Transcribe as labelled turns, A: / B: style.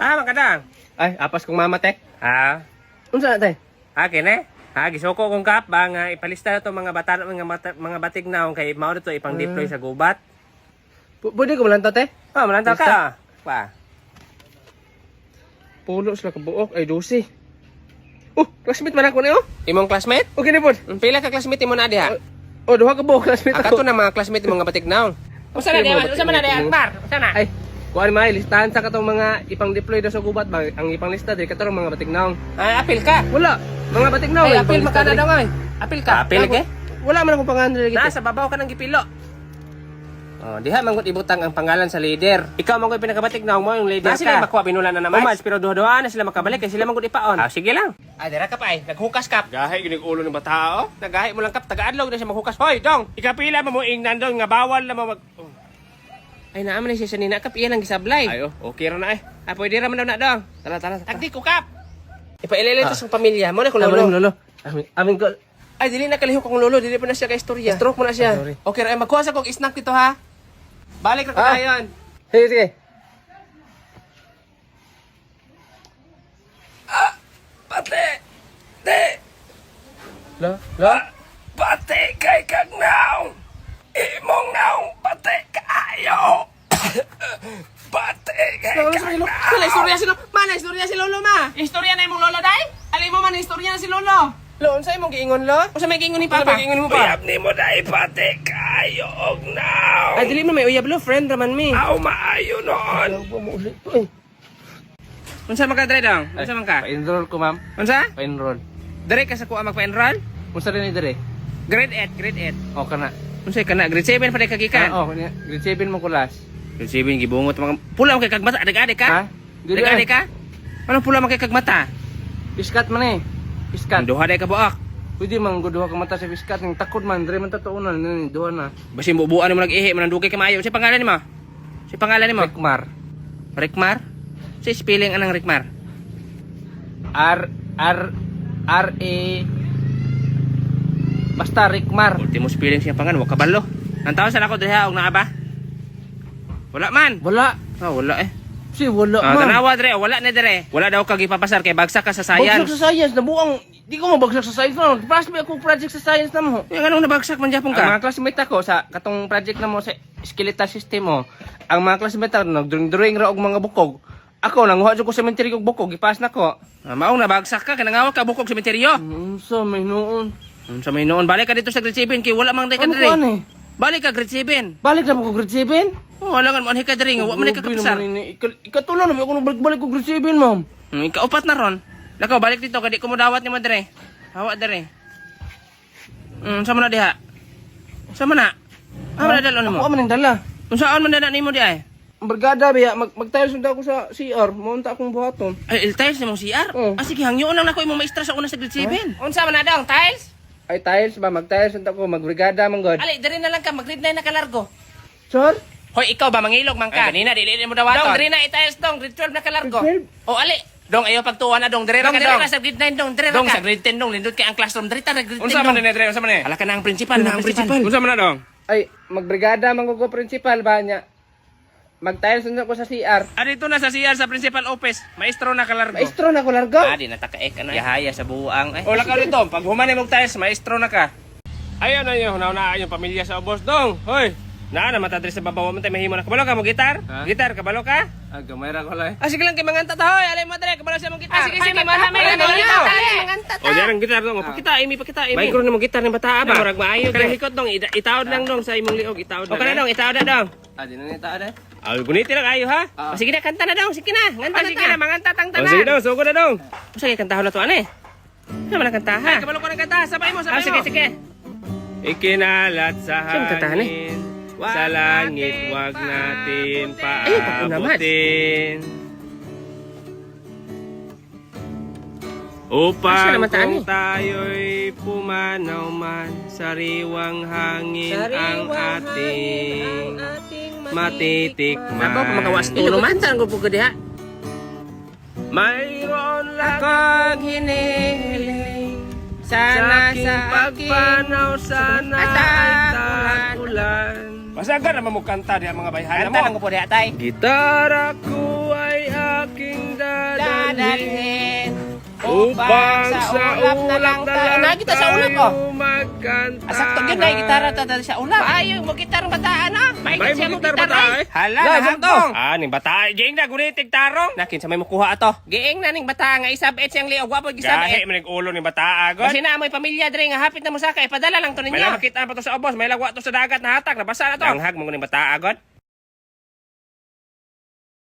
A: Ah, magkadang.
B: Ay, apas kong mama, te.
A: Ah,
B: Unsa na, te?
A: ah, kene. Ah, gisuko kong kap ba nga ipalista na to mga bata mga mata, mga batig naong kay mao to ipang-deploy sa gubat.
B: Pwede ko malantaw, te?
A: Ah, malantaw ka.
B: Lista?
A: Ah. Pa.
B: Pulo sila kabuok. Ay, 12. Oh, classmate man ako ni, oh.
A: Imong classmate?
B: Okay na pod.
A: Pila ka classmate imo na diha?
B: Oh, duha ka buok classmate
A: Ah,
B: ako.
A: kato na mga classmate imong nga batig naong. Usa na
B: Okay,
A: diha,
B: mga
A: usa man na diha,
B: batig
A: Akbar. Usa na.
B: Ay, kuan may listahan sa katong mga ipang-deploy daw sa gubat ba? Ang ipanglista diri katong mga batig naong.
A: Ay, apil ka.
B: Wala, mga batig naong.
A: Ay,
B: ang
A: apil
B: ipanglista
A: makana
B: diri.
A: daw ay. Apil ka. Apil
B: Ako- Wala man akong pangalan diri.
A: Nasa babaw ka ng gipilo. Oh, diha manggod ibutang ang pangalan sa leader. Ikaw manggod pinakabatig na mo yung leader
B: Na
A: ka.
B: sila
A: Makuha binula na naman. Umads, pero duha-duha na sila makabalik kay sila manggod ipaon. Ah, sige lang. Ah, dira ka pa ay. Naghukas ka. Gahi ginig ulo ng bata oh. Nagahi mo lang kap taga-adlaw na siya maghukas. Hoy, dong. Ikapila mo mo ingnan dong nga bawal na mo mag. Oh. Ay naaman na siya sa nina kap iya lang gisablay.
B: Ay, oh, okay ra na eh.
A: Ah, pwede ra man daw na dong.
B: Tara, tara. Tara.
A: Tagdi ko kap. Ipailili to
B: Ah.
A: sa pamilya mo na kung
B: Amo
A: lolo.
B: ni lolo. Amin, amin ko.
A: Ay, dili na kalihok akong lolo, dili pa na siya ka istorya. Stroke mo na siya.
B: Ah, sorry.
A: Okay, ra magkuha sa kog snack dito ha. Balik ra ko
B: Ah.
A: dayon.
B: Sige, sige.
A: Pate. De.
B: La, la.
A: Pate kay kag naong. Imong naong pate kaayo. Pate kay kag naong. Wala istorya si lolo. Mana istorya si lolo ma. Istorya na imong lolo day? Ali mo man istorya na si lolo. Lo, unsa imong giingon lo? Unsa may giingon ni papa?
B: Unsa may giingon nimo pa?
C: Uyab nimo dai pati kayo og naong.
A: Ay, dili mo may uyab lo, friend raman mi.
C: Aw maayo noon.
A: Unsa man ka dre dong? Unsa man ka?
B: Pa-enroll ko, ma'am.
A: Unsa?
B: Pa-enroll.
A: Dre ka sa kuha magpa-enroll?
B: Unsa rin ni diri?
A: Grade 8, grade 8.
B: Oh, kana.
A: Unsay kana? Grade 7 pa ka gikan.
B: Ah, oh, niya. Grade 7 mo ko last.
A: Grade 7 gibungot mga pula man kay kag mata, adag-adag ka?
B: Ha? Dili,
A: Adag-adag
B: eh.
A: ka? Anong pula man kay kag mata?
B: Piskat man eh. Piskat.
A: Ang duha day ka buak.
B: Pwede man gud duha ka mata sa piskat ning takod man diri man tatuonan ni duha na.
A: Basin bubuan mo nag-ihi man dugay ka maayo. Unsay pangalan nimo? Unsay pangalan nimo?
B: Rikmar.
A: Rikmar? Unsay spelling anang Rikmar?
B: R R R A. Basta Rikmar.
A: Ultimo spelling siya pangalan, wa kabalo. Nantaw sa nako diha og naa ba? Wala man.
B: Wala.
A: Ah, wala eh.
B: Si wala
A: Ah,
B: man.
A: tanawa dire, wala na dire. Wala daw kag ipapasar kay bagsak ka sa
B: Bagsak
A: science.
B: sa science nabuang di ko mabagsak sa science man. Pass ba ako project sa science na mo.
A: Yung anong nabagsak man japon
B: Ang
A: ka?
B: mga classmate ako sa katong project na mo sa skeletal system mo. Ang mga classmate ako nagdrawing ra og mga bukog. Ako nanguha jud ko sa cemetery og bukog, gipass na ko.
A: Ah, maong nabagsak ka, kanangawag ka bukog sementeryo.
B: Unsa may noon?
A: Unsa may noon, balik ka dito sa grade 7 kay wala mang day ka
B: Ano
A: dire.
B: ko ani?
A: Balik ka grade 7.
B: Balik na ko grade 7?
A: Oh, wala nga mo ka dire nga wa man ka
B: Grabe
A: kapsar.
B: naman ini. Ikatulo na ako nung balik-balik ko grade 7, ma'am.
A: Ikaupat na ron. Lakaw balik dito kay di ko mo dawat nimo dire. Hawa dire. Sa man na diha? Sa man na? Ah, man na dalon nimo.
B: Ako man ang dala.
A: Unsaon man na nimo di ay?
B: Ang Brigada biya mag magtiles unta ako sa CR, mo unta akong buhaton.
A: Ay, il tiles nimong CR.
B: Oo.
A: Ah, sige, hangyoon lang nako imong maestra sa una sa grade 7. Unsa man na dong, tiles?
B: Ay tiles ba mag-tiles unta ko, magbrigada man god.
A: Ali, dire na lang ka, mag grade 9 na kalargo.
B: Sir?
A: Hoy, ikaw ba mangilog man ka? Ay, kanina dili mo dawaton. Dong, dire na i-tiles dong, grade 12 na kalargo.
B: Grade
A: O ali, dong ayo pagtuwa na dong, dire ra
D: Dong,
A: ka
D: dire
A: dong.
D: ra
A: Sa grade 9 dong, dire ra
D: Dong,
A: ka.
D: sa
A: grade 10 dong, lindot kay ang classroom dire ta grade 10.
D: Unsa man ni Dre? Unsa man ni?
A: Ala ka na ang principal, na ang principal.
D: Unsa man na dong?
B: Ay magbrigada man ko principal ba niya. Mag-tiles unta ko sa CR.
D: Ah, dito na sa CR sa principal office. Maestro na kalargo.
B: Maestro na ko largo.
A: Ah, di natakaek ka na. Yahaya sa buang eh.
D: O lakaw dito, pag human mo tiles, maestro na ka. Ayon ayon, hunaw yung pamilya sa ubos dong. Hoy, naa na mata diri sa babaw man tay mahimo na. Kabalo ka mo gitar?
B: Ha?
D: Gitar kabalo ka?
B: Ah, gamay ra ko lang.
A: Ah, sige lang kay manganta ta hoy. Alay mo dire, kabalo siya mong gitar.
D: Ah, sige, sige,
A: manghami.
D: manghami. O diyan ang gitar dong. Pakita imi, pakita imi.
A: Micro na mo gitar ng bata ba?
D: Murag maayo.
A: Kanang
D: Kanang
A: hikot
D: hikot dong, itaod lang dong sa imong liog, itaod
A: O kana dong, itaod na dong.
B: Ah, di na ni taod eh.
D: Ah, guniti lang ayo ha.
B: Ah.
A: O, sige na, kanta na dong, sige na. Nganta
D: Ah,
A: na
D: sige
A: ta.
D: na, manganta tang
A: O,
D: tanan.
A: sige
D: dong, sugo na dong.
A: Sige, kantahon na to ane. Ano man ang kantaha?
D: Ay, kabalo ko ng kanta, sabay mo, sabay
A: Ah, sige,
D: mo.
A: sige.
D: Ikinalat sa
A: Saan kantahan eh?
D: hangin, sa langit wag natin
A: Ay, pag-una, Mads.
D: paabutin.
A: Asa
D: Upang
A: naman taan
D: kung
A: eh?
D: tayo'y pumanaw man, sariwang hangin ang ating matitikman.
A: Nako, pamakawas tulo man. Saan ko po diha?
D: Mayroon lang
A: Akong hinihiling
D: sa
A: sana
D: aking
A: sa aking
D: pagpanaw, sana
A: At
D: ay
A: tag-ulan.
D: tag-ulan. Masagan naman mo kanta diya mga bayhana
A: Kanta lang ko po diha tay.
D: Gitara ko ay aking
A: Upang sa ulap na lang tayo. Nagita sa ulap oh.
D: Magkanta.
A: Asakto gyud na gitara ta ta sa ulap. Ayo mo gitarang bataan ah. May
D: May
A: siya
D: mo
A: mo
D: gitar
A: gitara.
D: bataa, eh.
A: Hala,
B: La,
A: nahagbong.
D: Ah, ning bata. Giing na gunitig tarong.
A: Nakin sa may mukuha ato. Giing na ning bata nga isabit siyang liog wa pod
D: Gahi
A: gisabit.
D: man ning ulo ning bata agad.
A: Kasi na may pamilya dre nga hapit na mosaka ipadala lang to
D: May
A: ninyo.
D: lang makita pa to sa ubos, may lagwa to sa dagat na hatak, nabasa na to. Langhag mo ning bata agad.